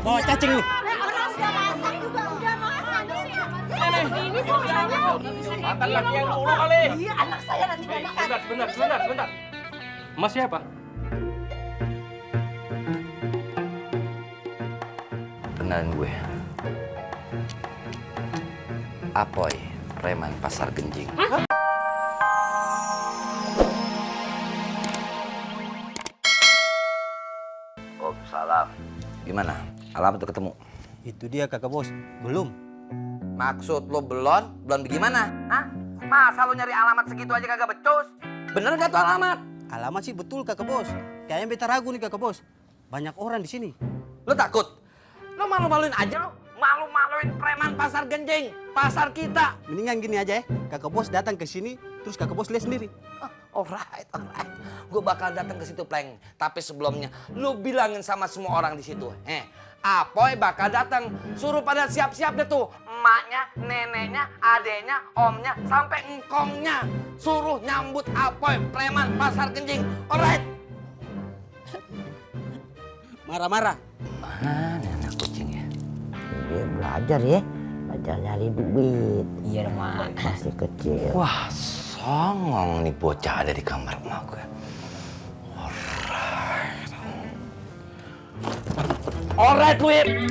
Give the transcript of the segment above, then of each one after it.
bawa cacing nih. Orang udah masak juga, udah masak. Ini suasananya. Makan lagi yang dulu kali. Iya, anak saya nanti gak makan. Sebentar. Mas siapa? Kenalin gue. Apoy, preman pasar genjing. Oh, salam. Gimana? Alamat tuh ketemu? Itu dia kakak bos. Belum. Maksud lo belum? Belum gimana? Hah? Masa lo nyari alamat segitu aja kagak becus? Bener gak tuh alamat? Alamat sih betul kakak bos. Kayaknya beta ragu nih kakak bos. Banyak orang di sini. Lo takut? Lo malu-maluin aja lo. Malu-maluin preman pasar genjing. Pasar kita. Mendingan gini aja ya. Kakak bos datang ke sini, terus kakak bos lihat sendiri. Alright. Gue bakal datang ke situ, Pleng. Tapi sebelumnya, lu bilangin sama semua orang di situ. Apoy bakal datang. Suruh pada siap-siap deh tuh. Emaknya, neneknya, adeknya, omnya, sampai engkongnya. Suruh nyambut Apoy, preman pasar genjing. Alright. Marah-marah. Mana anak kucingnya? Dia belajar ya, belajar nyari duit. Iya, Mak. Masih kecil. Wah, songong nih bocah ada di kamar emak gue. Alright, Wip.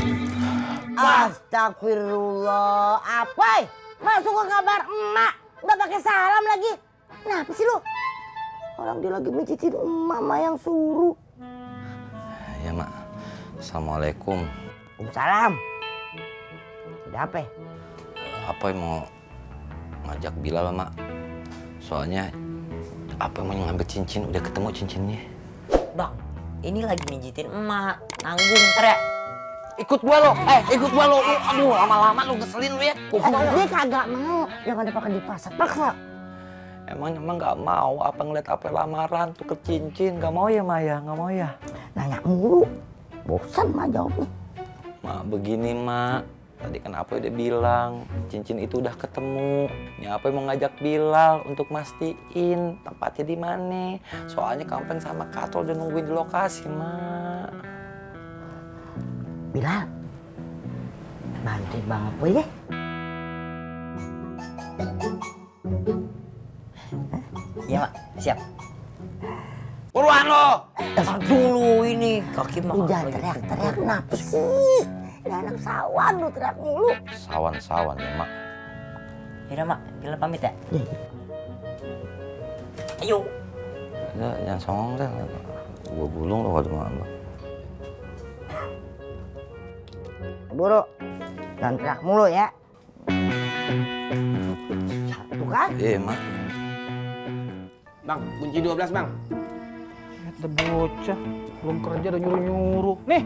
Astagfirullah, apa? Masuk ke kamar emak, udah pakai salam lagi. Kenapa sih lu? Orang dia lagi mencicit mama yang suruh. Ya, Mak. Assalamualaikum. Salam. Udah apa? Apoy mau ngajak Bilal, Mak. Soalnya Apoy mau ngambil cincin, udah ketemu cincinnya. Bang, ini lagi mijitin emak. Nanggung ntar ya. Ikut gua lo, ikut gua lo. Aduh, lama-lama lu ngeselin lu ya. Dia kagak mau, yang ada pakai dipaksa-paksa. Emang nggak mau apa ngeliat Apoy lamaran tuh ke cincin? Nggak mau ya, Maya? Nggak mau ya? Nanya mulu, bosan mah jawabnya. Mak, begini, Mak. Tadi kan Apoy udah bilang, cincin itu udah ketemu. Ini Apoy mau ngajak Bilal untuk mastiin tempatnya di mana. Soalnya Kampen sama Katro udah nungguin di lokasi, Mak. Bilal, bantuin Bang Apoy ya. Iya, Mak. Siap. Buruan lo! Ntar dulu ini. Kaki mah. Udah teriak-teriak kenapa sih? Ini anak sawan lu teriak mulu. Sawan-sawan ya, Mak. Yaudah, Mak. Bila pamit ya. Ayo. Ya, jangan songong dah. Gua gulung lo kalau sama lo. Buru, jangan teriak mulu ya. Satu kan? Iya, Mak. Bang, kunci 12, Bang. Ada bocah. Belum kerja udah nyuruh-nyuruh. Nih.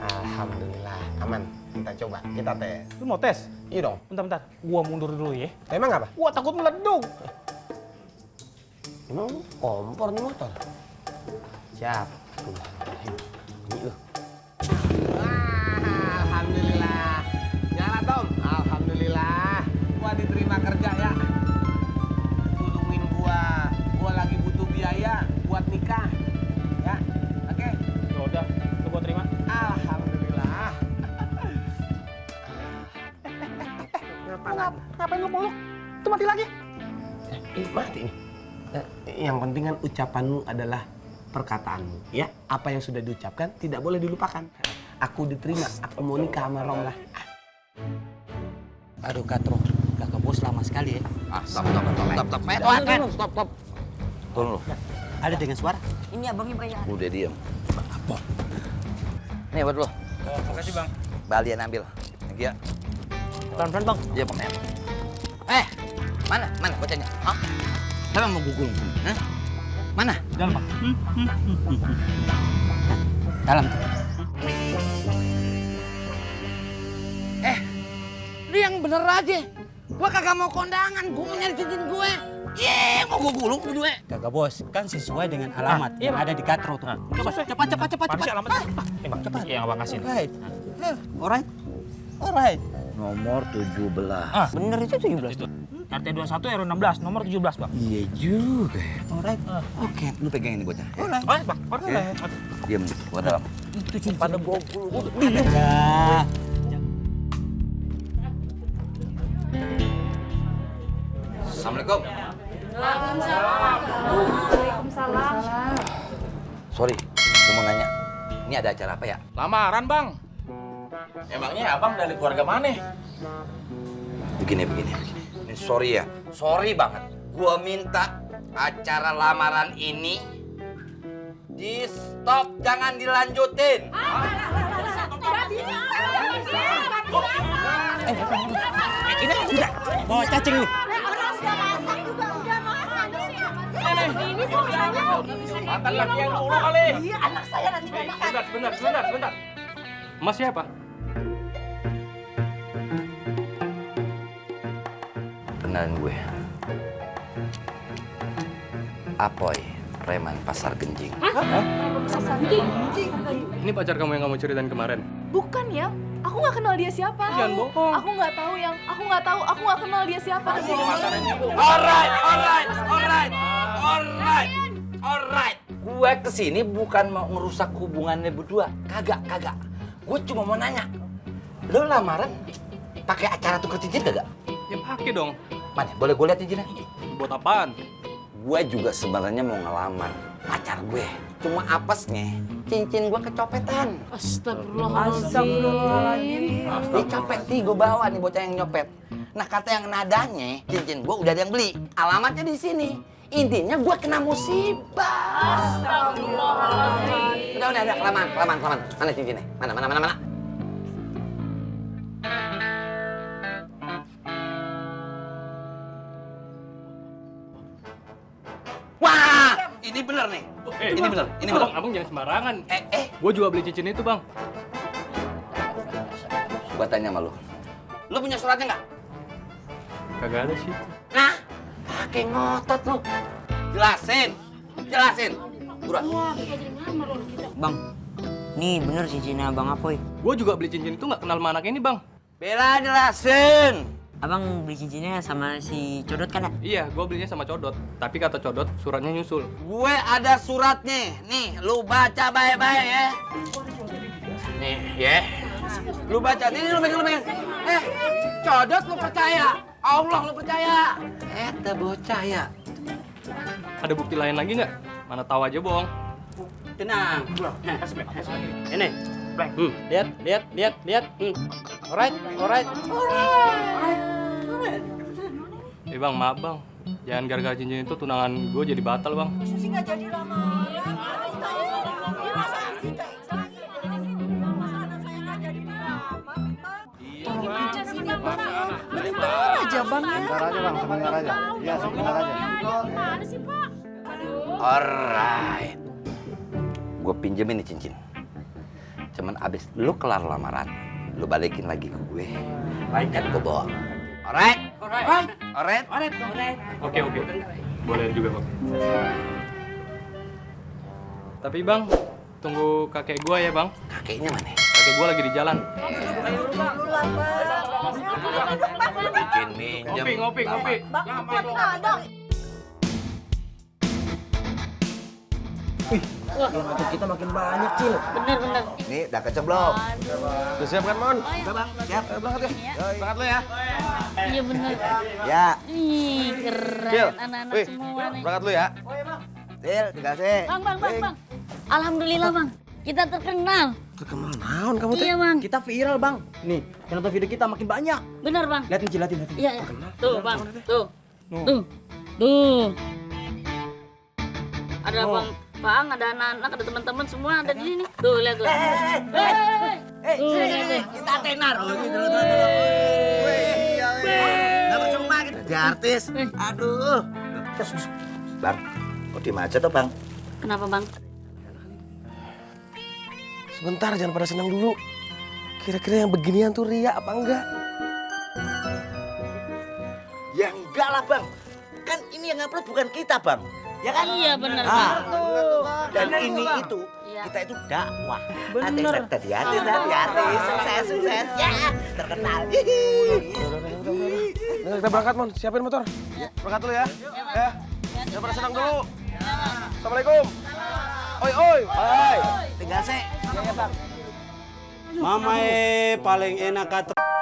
Alhamdulillah, aman. Kita coba, kita tes. Lu mau tes? Iya dong. Bentar. Gua mundur dulu ya. Emang apa? Gua takut meleduk. Emang kompor nih motor. Siap. Ini lu. Alhamdulillah. Nyala, Tom. Alhamdulillah. Gua diterima kerja ya. Tolongin gua lagi butuh biaya buat nikah. Ya, oke. Ya udah, lu gua terima. Alhamdulillah. Ngapain lu muluk? Itu mati lagi. Mati nih. Yang penting kan ucapanmu adalah perkataanmu, ya. Apa yang sudah diucapkan tidak boleh dilupakan. Aku diterima, aku mau nikah sama Romlah. Aduh Katro, kakak bos lama sekali ya. Stop. Turun lo. Ada dengan suara? Ini abangnya bayar. Udah diem. Apa? Nih buat lo. Oh, makasih bang. Balian ambil. Lagi ya. Pelan-pelan, Bang. Iya, Pak. Mana bocahnya? Hah? Siapa mau gugul? Hah? Mana? Dalam bang. Dalam tuh. Lu yang bener aja. Gua kagak mau kondangan, gua mau nyari cincin gue. Mau gua gulung berdua. Kakak bos, kan sesuai dengan alamat yang ada di Katro tuh. Coba cepat. Mana sih alamatnya? Nih bang, cepat. Yang abang kasih. Alright. Alright. Nomor 17. Bener itu 17. Itu. RT 21 RW 16 nomor 17 bang. Iya juga. Alright. Oke, lu pegang ini bocah. Ya. Alright bang. Alright. Diam, gua dalam. Itu cincin. Pada bokul. Ya. Assalamualaikum. Sorry, gua mau nanya. Ini ada acara apa ya? Lamaran bang. Emangnya abang dari keluarga mana? Begini. Ini sorry ya. Sorry banget. Gua minta acara lamaran ini di stop, jangan dilanjutin. Ini sudah bawa cacing nih. Orang sudah masak juga udah masak. Ini suasana. Makan lagi yang dulu kali. Iya, anak saya nanti mau makan. Bentar. Mas siapa? Kenalin gue. Apoy, preman pasar Genjing. Ini pacar kamu yang kamu ceritain kemarin? Bukan ya. Aku nggak kenal dia siapa. Jangan bohong. Aku nggak kenal dia siapa. Alright. Gue kesini bukan mau ngerusak hubungannya berdua. Kagak. Gue cuma mau nanya. Lo lamaran pakai acara tuker cincin kagak? Ya pakai dong. Mana? Boleh gue lihat cincinnya? Buat apaan? Gue juga sebenarnya mau ngelamar pacar gue. Cuma apesnya cincin gue kecopetan. Astagfirullahaladzim. Dicopet nih, gue bawa nih bocah yang nyopet. Nah kata yang nadanya cincin gue udah ada yang beli. Alamatnya di sini. Intinya gue kena musibah. Astagfirullahaladzim. Udah kelamaan. Mana cincinnya? Mana? Wah, ini bener nih. Ini bener. Abang jangan sembarangan. Gue juga beli cincin itu, Bang. Gua tanya sama lu. Lu punya suratnya nggak? Kagak ada sih. Nah, pakai ngotot lu. Jelasin. Buruan. Bang, nih bener cincinnya Bang Apoy. Gue juga beli cincin itu nggak kenal sama anak ini, Bang. Bella, jelasin. Abang beli cincinnya sama si Codot kan ya? Iya, gue belinya sama Codot. Tapi kata Codot, suratnya nyusul. Gue ada suratnya. Nih, lu baca baik-baik ya. Nih, ya. Lu baca. Nih, lu pegang. Codot lu percaya. Allah lu percaya. Bocah ya. Ada bukti lain lagi nggak? Mana tahu aja, bohong. Tenang. Ini. Lihat. Alright. Bang, maaf Bang. Jangan gara-gara cincin itu tunangan gue jadi batal, Bang. Susi nggak jadi lamaran. Sebentar aja. Iya, sebentar aja. Alright. Gue pinjemin nih cincin. Cuman abis lu kelar lamaran, lu balikin lagi ke gue. Baik kan gue bawa. Alright. Oke. Boleh juga, Bang. Tapi Bang, tunggu kakek gue ya, Bang. Kakeknya mana? Kakek gue lagi di jalan. Bikin minjem. Ngopi. Kita makin banyak, Cil. Bener. Nih, udah kecep belum? Udah siap kan, Mon? Udah, Bang. Siap. Berangkat ya. Berangkat lu ya. Iya bener. Ya. Ih, keren anak-anak semua nih. Berangkat lu ya. Til, dikasih. Bang. Alhamdulillah, Bang. Kita terkenal. Terkenal naon kamu teh? Iya, Bang. Kita viral, Bang. Nih, yang nonton video kita makin banyak. Bener, Bang. Lihatin, Cil. Iya. Tuh, Bang. Tuh. Ada Bang Pang, ada anak-anak, ada teman-teman semua ada di sini. Tuh, lihat tuh. Kita tenar. Dapat cuma gitu. Jadi artis. Aduh. Bang, kok diem aja tuh, Bang? Kenapa, Bang? Sebentar, jangan pada senang dulu. Kira-kira yang beginian tuh ria apa enggak? Ya enggak lah, Bang. Kan ini yang upload bukan kita, Bang. Ya kan? Iya, bener. Dan ini itu, Iya. kita itu dakwah. Bener. Tadi artis, sukses. Ya, terkenal. Udah, kita berangkat, Mon. Siapin motor. Berangkat dulu ya. Ya. Jangan pada senang dulu. Assalamualaikum. Oi, oi. Tinggal sih. Mama paling enak kata.